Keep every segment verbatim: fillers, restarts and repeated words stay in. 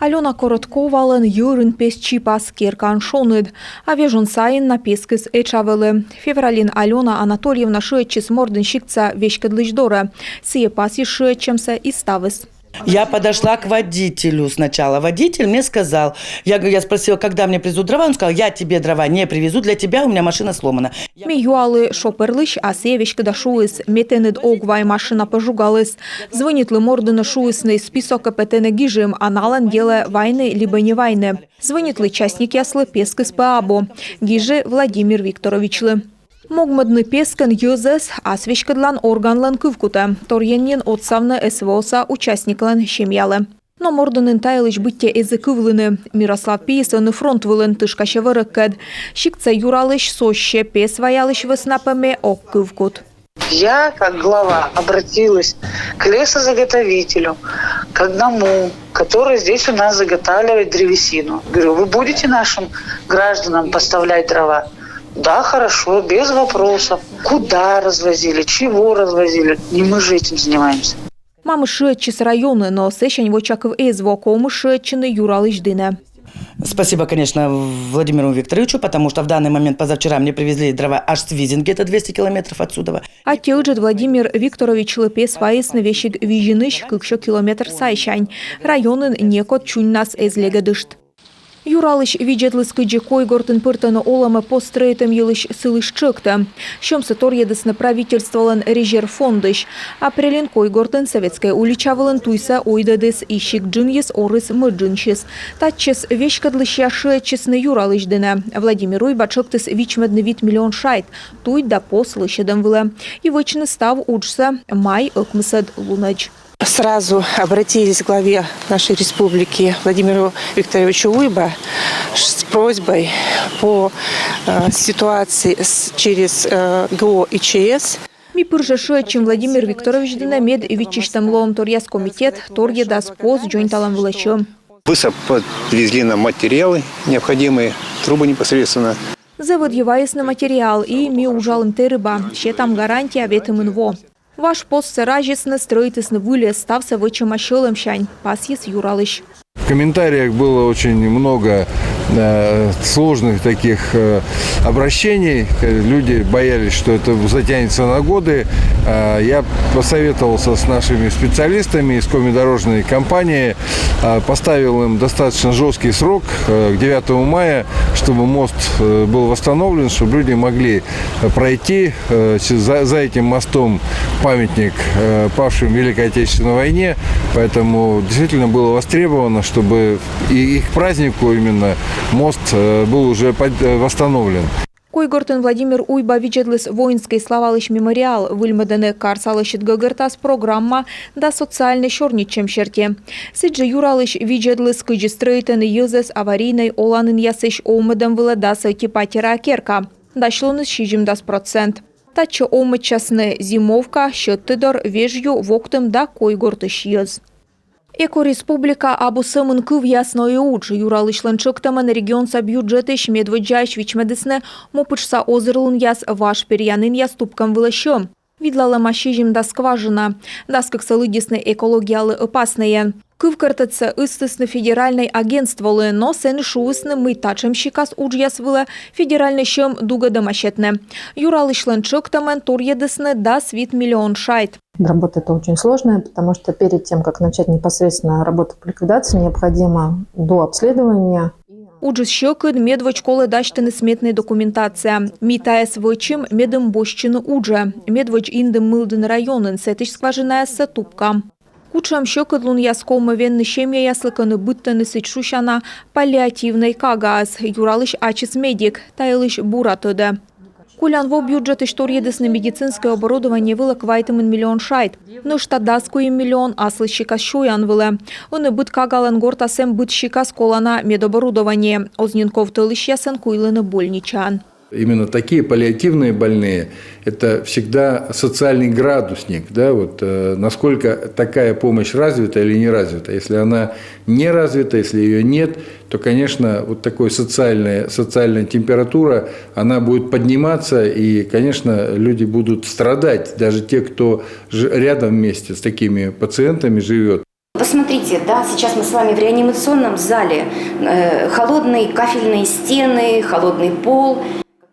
Алёна Коротковалӧн йӧрын пес чипас, керкаын шоныд. А вежон сайын на пескыс этша вӧлі. Февральын Алёна Анатольевна шыӧдчис Мордін сиктса веськӧдлысь дорӧ. Сійӧ пасйис шыӧдчӧмсӧ и ставыс. Я подошла к водителю сначала. Водитель мне сказал, я, говорю, я спросила, когда мне привезут дрова. Он сказал: «Я тебе дрова не привезу, для тебя у меня машина сломана». Ме юалі шоперлысь, а сійӧ веськыда шуис: «Ме тэныд ог вай, машина пӧ жугаліс». Звӧнитлі Мордінӧ, шуисны, списокӧ пӧ тэнӧ гижим, а налӧн делӧ вайны либӧ не вайны. Звӧнитлі частникъяслы, пескыс пӧ абу. Гижи Владимир Викторовичлы. Могмӧдны пескӧн йӧзӧс — ас веськӧдлан органлӧн кывкутӧ. Торйӧн нин отсавны СВО-са участниклӧн семьялы. Но Мордінын та йылысь быттьӧ эз и кывлыны. Мирослав пиыс ӧні фронт вылын, тышкасьӧ вӧрӧгкӧд. Сиктса юралысь сосьсьӧ пес ваялысь вӧсна пӧ ме ог кывкут. Я, как глава, обратилась к лесозаготовителю, к одному, который здесь у нас заготавливает древесину. Говорю: «Вы будете нашим гражданам поставлять дрова?» «Да, хорошо, без вопросов». Куда развозили, чего развозили, не мы же этим занимаемся. Мамыс шыӧдчис районын, но сэсянь вочакыв эз во, ковмис шыӧдчыны юралысь дінӧ. Спасибо, конечно, Владимиру Викторовичу, потому что в данный момент, позавчера, мне привезли дрова аж с Визин, где-то двести километров отсюда. Аттьӧ ыджыд Владимир Викторовичлы. Пес вайисны весиг Визинысь, кыксё километр сайсянь. Районын некод чуньнас эз легӧдышт. Юралысь видзӧдліс, кыдзи Койгортын пыртӧны олӧмӧ пос стрӧитӧм йылысь сылысь тшӧктӧм. Сьӧмсӧ торйӧдісны правительстволӧн резерв фондысь. Апрельын Койгортын, Советскӧй улича вылын, туйсӧ ойдӧдіс и сикт джынйыс орыс мӧд джынсьыс. Татчӧс веськӧдлысьяс шыӧдчисны юралысь дінӧ. Владимир Уйба тшӧктіс вичмӧдны вит миллион шайт туй да пос лӧсьӧдӧм вылӧ и вӧчны став уджсӧ май ӧкмысӧд лунӧдз. Сразу обратились к главе нашей республики Владимиру Викторовичу Уйба с просьбой по э, ситуации с, через э, ГО ИЧС. Ми пыр жӧ шыӧдчим Владимир Викторович дінӧ, мед виччысьтӧм лоӧмторъяс комитет торйӧдас пос дзоньталӧм вылӧ сьӧм. Вы со- подвезли нам материалы необходимые, трубы непосредственно. Зэв ӧдйӧ вайисны материал, и ми уджалім тэрыба, сетам гарантия ветымын во. Важ поссӧ разисны, стрӧитісны выльӧс, ставсӧ вӧчӧма сьӧлӧмсянь, пасйис юралысь. В комментариях было очень много э, сложных таких э, обращений. Э, Люди боялись, что это затянется на годы. Э, Я посоветовался с нашими специалистами из Коми дорожной компании, э, поставил им достаточно жесткий срок э, к девятому мая, чтобы мост э, был восстановлен, чтобы люди могли э, пройти э, с- за, за этим мостом памятник э, павшим в Великой Отечественной войне. Поэтому действительно было востребовано, чтобы и, и к празднику именно мост э, был уже под- э, восстановлен. Койгортын Владимир Уйба видзӧдліс воинскӧй славалысь мемориал. Выльмӧдӧны карса лӧсьыд гӧгӧртас, программа да социальнӧй сёрнитчӧм серти. Сідзжӧ юралысь видзӧдліс, кыдзи стрӧитӧны йӧзӧс аварийнӧй оланінъясысь овмӧдӧм вылӧ дас ӧти патераа керка. Дасьлуныс сизимдас процент. Татчӧ овмӧдчасны Зимовка, Сьӧдтыдор, Вежъю, Воктым да Койгортысь йӧз. Экореспублика абу сӧмын кывъяс, но и удж. Юралысьлӧн тшӧктӧмӧн регионса бюджетысь медводдзаысь вичмӧдісны мопыдса озырлунъяс важ перъянінъяс тупкӧм вылӧ сьӧм. Видлалӧма сизимдас скважина. Дас кыксӧ лыддисны экологиялы ӧпаснӧйӧн. Кывкӧртӧдсӧ ыстісны федеральнӧй агентстволы, но сэні шуисны, мый татшӧм сикас уджъяс вылӧ федеральнӧй сьӧм дугӧдӧма сетны. Юралысьлӧн тшӧктӧмӧн торйӧдісны дас вит миллион шайт. Работа это очень сложная, потому что перед тем, как начать непосредственно работу по ликвидации, необходимо до обследования. Уджыс сьӧкыд, медводз колӧ дасьтыны сметнӧй документация. Ми тайӧс вӧчим, медым босьтчыны уджӧ. Медводз индім Мылдін районын, сэтысь скважинаяссӧ тупкам. Кутшӧм сьӧкыдлунъяс ковмӧ венны семьяяслы, кӧні быдтӧны сідз шусяна паллиативнӧй кагаыс. Юралысь ачыс медик, та йылысь бура тӧдӧ. Колян во бюджетысь торйӧдісны медицинскӧй оборудование вылӧ квайтымын миллион шайт. Нӧшта дас куим миллион аслыссикас сёян вылӧ. Ӧні быд кагалӧн гортас эм быд сикас колана медоборудование. Оз нин ков тӧлысьясӧн куйлыны больничаын. Именно такие паллиативные больные — это всегда социальный градусник, да, вот э, насколько такая помощь развита или не развита. Если она не развита, если ее нет, то, конечно, вот такая социальная, социальная температура, она будет подниматься, и, конечно, люди будут страдать, даже те, кто ж- рядом вместе с такими пациентами живет. Посмотрите, да, сейчас мы с вами в реанимационном зале. Э, холодные кафельные стены, холодный пол.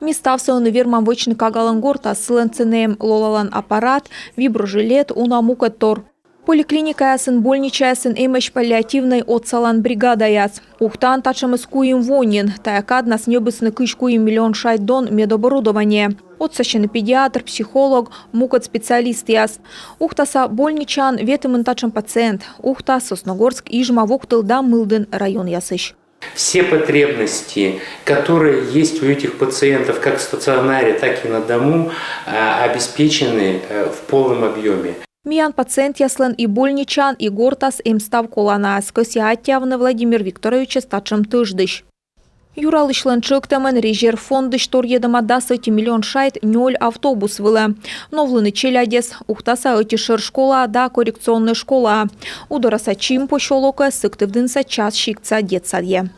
Ми ставсӧ ӧні вермам вӧчны кагалӧн гортас. Сылӧн сцена эм, лолалан аппарат, виброжилет, уна мукӧдтор. Поликлиникаясын, больничаясын эмӧсь паллиативнӧй отсалан бригадаяс. Ухтаын татшӧмыс куим во нин. Тайӧ каднас ньӧбисны кызь куим миллион шайт дон медоборудование. Отсасьӧны педиатр, психолог, мукӧд специалистъяс. Ухтаса больничаын ветымын татшӧм пациент. Ухта, Сосногорск, Ижма, Вуктыл да Мылдін районъясысь. Все потребности, которые есть у этих пациентов как в стационаре, так и на дому, а, обеспечены э, в полном объеме. Миян пациентъяслӧн и больничаын, и гортас эм став коланаыс. Кӧсъя аттьӧавны Владимир Викторовичӧс татшӧм тӧждысь. Юралысьлӧн тшӧктӧмӧн резерв фондысь торйӧдӧма дас ӧти миллион шайт нёль автобус вылӧ. Новлыны челядьӧс Ухтаса ӧти шӧр школаа да коррекционнӧй школаа. Удораса Чим посёлокӧ, Сыктывдінса Час сиктса детсадйӧ.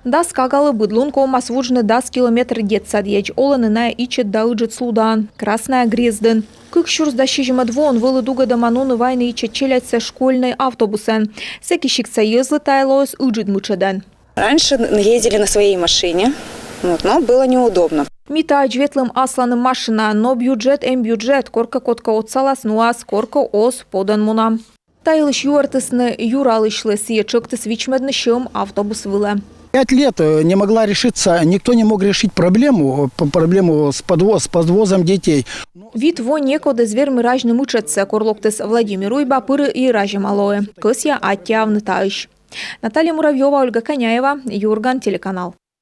Дас кагалы быд лун ковмас вуджны дас километр детсадйӧдз. Олӧны найӧ ичӧт да ыджыд слудаын, Красная Грездын. Кык сюрс дас сизимӧд воын вӧлі дугдӧма нуны вайны ичӧт челядьсӧ школьнӧй автобусӧн. Сэки сиктса йӧзлы тайӧ лоис ыджыд мытшӧдӧн. Раньше ездили на своей машине, вот, но было неудобно. Ми таӧдз ветлім асланым машинаӧн, но бюджет эм бюджет, коркӧ кодкӧ отсалас, нуас, коркӧ оз, подӧн мунам. Та йылысь юӧртісны юралысьлы, сійӧ тшӧктіс вичмӧдны сьӧм автобус вылӧ. Пять лет э, не могла решиться, никто не мог решить проблему, э, п- проблему с, подво- с подвозом детей. Вит во некод эз вермы разьны мытшӧдсӧ, кор локтіс Владимир Уйба, пырӧ и разьӧма лои. Кӧсъя аттьӧавны таысь. Наталья Муравьева, Ольга Коняева, Юрган телеканал.